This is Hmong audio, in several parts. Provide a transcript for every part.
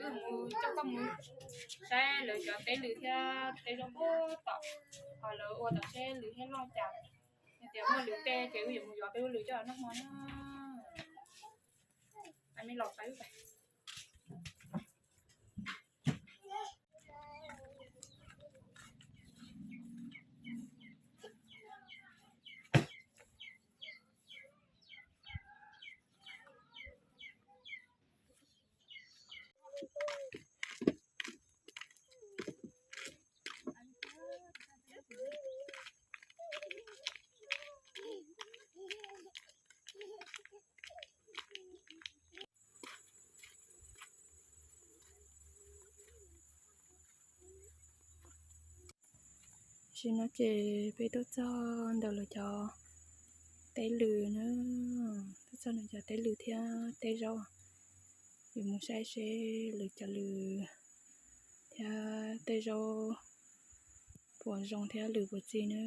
Wb mus coj koj mus saib lawv cov teb lws thiab teb zaub puag tom, ho lawv ua tom seb lws thiab loj cas. Yog tias muaj lws tej ces wb yuav mus yos peb lub lws coj noj hmo na. Pais me los pais wb pais. Tam sim no ces peb tuaj txog ntawm lawv cov teb lws na, tuaj txog ntawm cov teb lws thiab teb zaub. Yuav mus saib seb lawv cov lws thiab tej zaub puas zoo thiab lws puas txi na.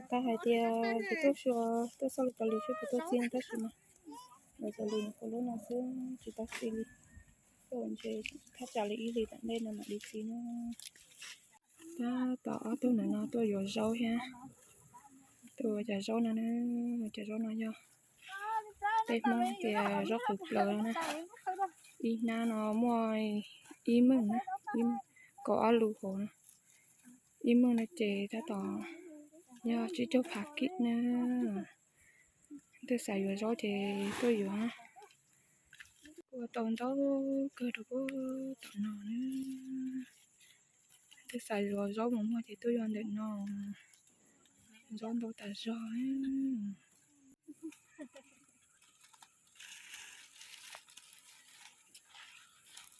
Tau hais tias kuv tuaj xyuas tuaj xauj lawv cov lws seb puas tuaj txi no tab sis mas lawv cov lws nyuam qhuav lub no xwb tsis tau txi li. Tuaj ntshe thaj tsam li ib hlis tom ntej no mam li txi na. Tab tom ob tug ntawm no tuaj yuav zaub thiab, tuaj ua cov zaub no, cov zaub no yog tej Hmoob tias zaub qhwv plaws no na. Ib hnab no muaj ib meej na, kaum ob lus hauv na. Ib meej no ces tab tom yog tsib caug phav kib na. Twb xav yuav zaub ces tuaj yuav na. Ua tau ntau kawg rau puag tom no na. Twb xav yuav zaub mus muag ces tuaj yuav ntawm no. Zaub ntau tas zog.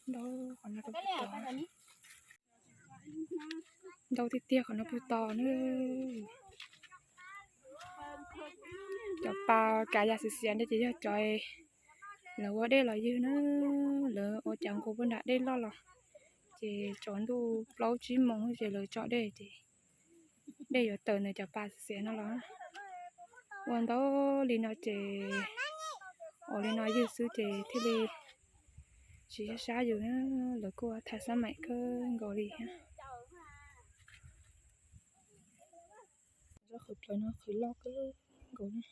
Ntau qhov no rau puag tom. Ntau tiag tiag qhov no puag tom na. Cov pas kav yam xiav xiav ntawd ces yog cov lawv ua dej los ywg na. Lawv ua cov nkaus puag nram dej loj los, ces tsaus ntuj plaub tsib moos ces lawv tso dej ces dej yuav tawm ntawm cov pas xiav xiav no los. Ua ntau li no ces, ua li no ywg xwb ces thiaj li tsis sab sab yus na. Lawv kuj ua tham xab maim kawg nkaus li thiab. Zaub qhwv plaws no qhwv loj kawg nkaus na.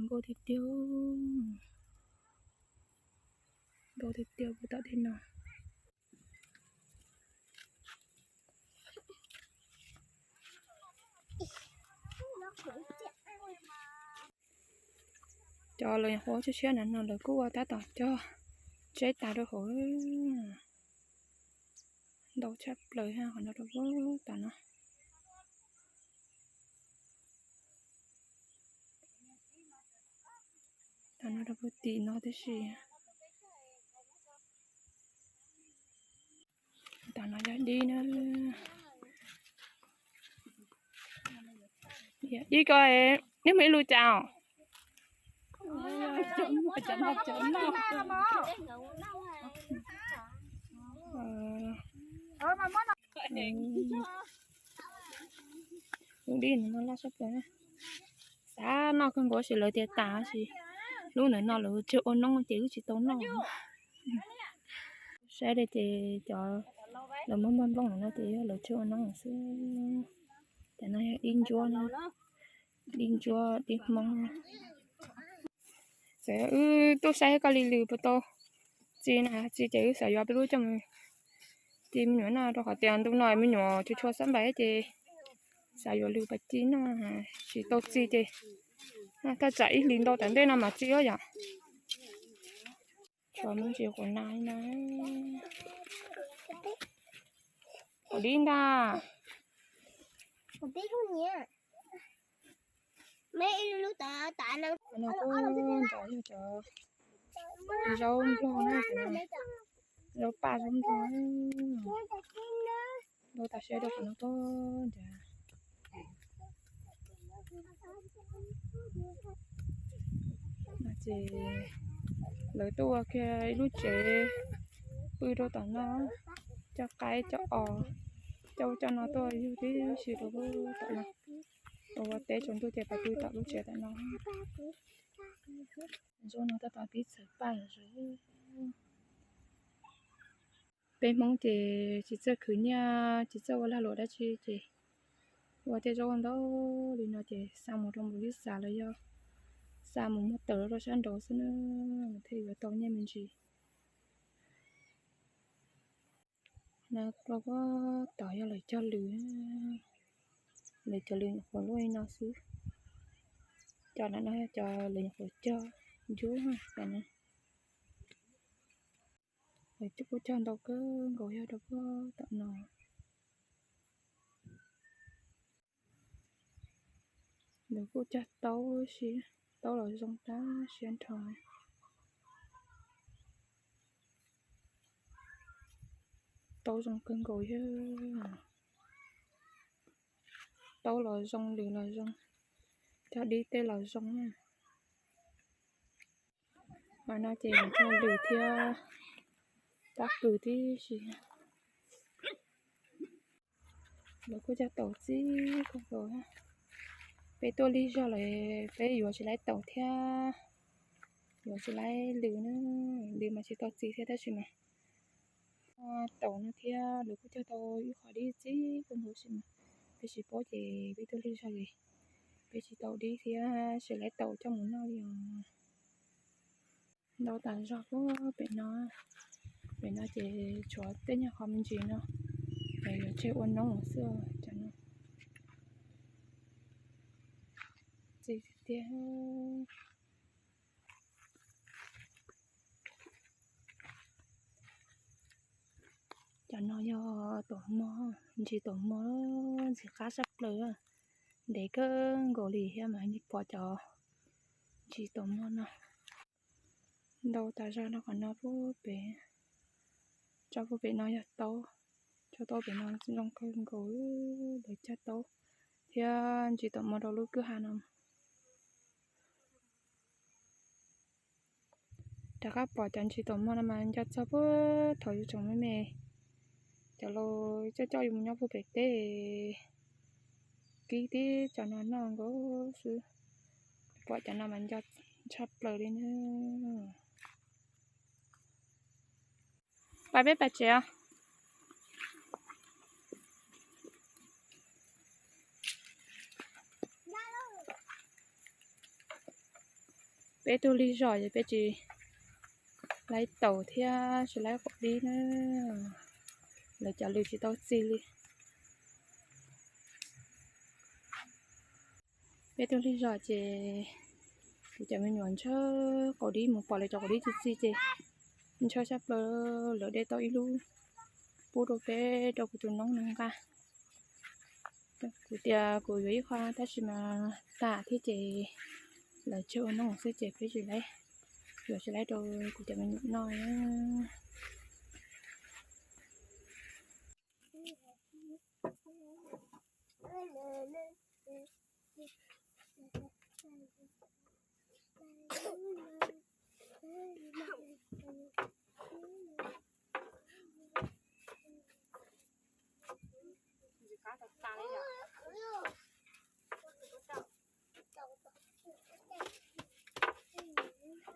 Nkauj tiag tiag, nkauj tiag tiag puag tom tej no. Cov lawv nyuam qhuav tshiab tshiab na no lawv kuj ua tab tom cog tseb tas rau hauv. Ntau tshaj plaws qhov no rau puag tom no. Tom no rau puag tim no tib si. Tom no yog dib na. Dib ko, neb muaj ib lub cas os? Lub dib no loj tshaj plaws. Xav noj kawg nkaus tab sis lawv tias tas tab sis lub ntawm no lawv tseg ua noob ces wb tsis tau noj. Saib dej ces cov lawv muab nplooj nplooj no ces yog lawv tseg ua noob xwb. Cov no yog dib ntsuab, dib ntsuab dib Hmoob. Txawm wb tuaj saib koj li lws puas tau txi na, txi ces wb xav yuav peb lub coj mus ci me nyuam noj rau qhov tias ntu no me nyuam tsis tshua xab npais ces xav yuav lws pas ci noj, tsis tau txi ces thaj tsam ib hlis ntau tom ntej no mam txi yom. Tshuav me ntsis quav nas li no. Quav dib ntag. Qhov no kuj nrov yog cov zaub nplog na, zaub paj zaub nplog. Ntau tas siab rau qhov no tuaj nrad. Ces lawv tuaj ua kiag ib lub tsev pw rau tom no, coj qaib coj os, coj ub coj no tuaj yug tib si rau tom no. Ua teb tsaus ntuj ces pais pw tom lub tsev tom no. Zaub no tab tom pib txhawv paj zom zaws. Peb Hmoob ces tsis txawj khwv nyiaj, tsis txawj ua lag luam dab tsi ces ua tej zaub ntau li no ces xa mus rau npaum li xav los yog xa mus muag tawm rau sab nraud xwb na, thiaj yuav tau nyiaj me ntsis. No kuj tod yog lawv cog lws, lawv cog lws nyuam qhuav luaj li no xwb. Cov no no yog cov lawv nyuam qhuav cog ntsuab no. Lawv kuj cog ntau kawg nkaus yog rau puag tom no. Lawv kuj cog taub si, taub los zoo tab siab nrho. Taub zoo kawg nkaus yog, taub los zoo, lws los zoo, cog dib tej los zoo na. Qhov no ces cog lws thiab pob kws tib si. Lawv kuj cog taum txij kawg nkaus. Peb tuaj lig zog lawm peb yuav tsis laib taum thiab, yuav tsis laib lws na. Lws mas tsis tau txi thiab tab sis mas taum no thiab lawv kuj cog tau ib qho dib txij kawg nkaus tab sis mas peb tsis paub ces peb tuaj lig zog ces peb tsis tau dib thiab tsis laib taum coj mus noj li os. Ntau tas zog puag pem no, pem no ces tshuav tej nyuag qhov me ntsis no, yuav tseg ua noob xwb cov no. Txi tiag. Cov no yog taum mog, ntsis taum mog, ntxim qab sab plaws, ntev kawg nkaus li thiab mas yeej pom cov ntsis taum mog no. Ntau tas zog no qhov no puag pem, tso puag pem no yog taub, tso taub pem no zoo kawg nkaus, lawv cog taub thiab ntsis taum mog rau lub kwj ha no. Rov qab pom cov ntsis taum mog no mas nco txog puag thaum yus tseem me me, cov laus coj coj yus mus nyob puag pem teb, kib tib cov no noj nkaus xwb. Pom cov no mas nco tshaj plaws li na. Pais peb pais tsev os. Peb tuaj lig zog ces peb tsis laib taum thiab tsis laib qaum dib na, lawv cov lws tsis tau txi li. Peb tuaj lig zog ces kuv cov me nyuam ntshaw qaum dib mus pom lawv cov qaum dib txi txi ces ntshaw tshaj plaws, lawv de tau ib lub pub rau peb rau kuv tus noob no nqa. Kuv tias kuv yuav ib qho tab sis mas tas thiab ces lawv tseg ua noob xwb ces peb tsis laib, yuav tsis laib rau kuv cov me nyuam noj.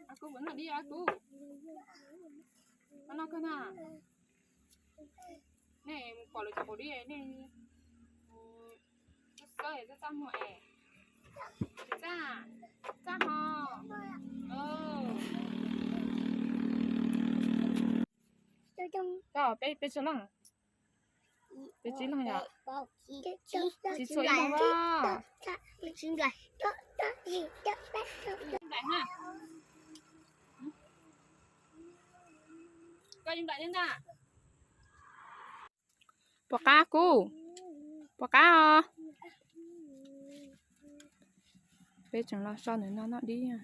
A Kub, mus noj dib a Kub. Koj noj kawg na. Nej mus pom lawv cov qaum dib nej mus xawb txaj txaj muag es. Tsis txaj, txaj ho. Koj peb, peb tsib leej, peb tsib leej yom. Tsis txhua ib leeg os. Nplaim na. Koj nplaim li ntag. Puas qab Kub? Puas qab os? Peb tseem los so ntawm no noj dib na.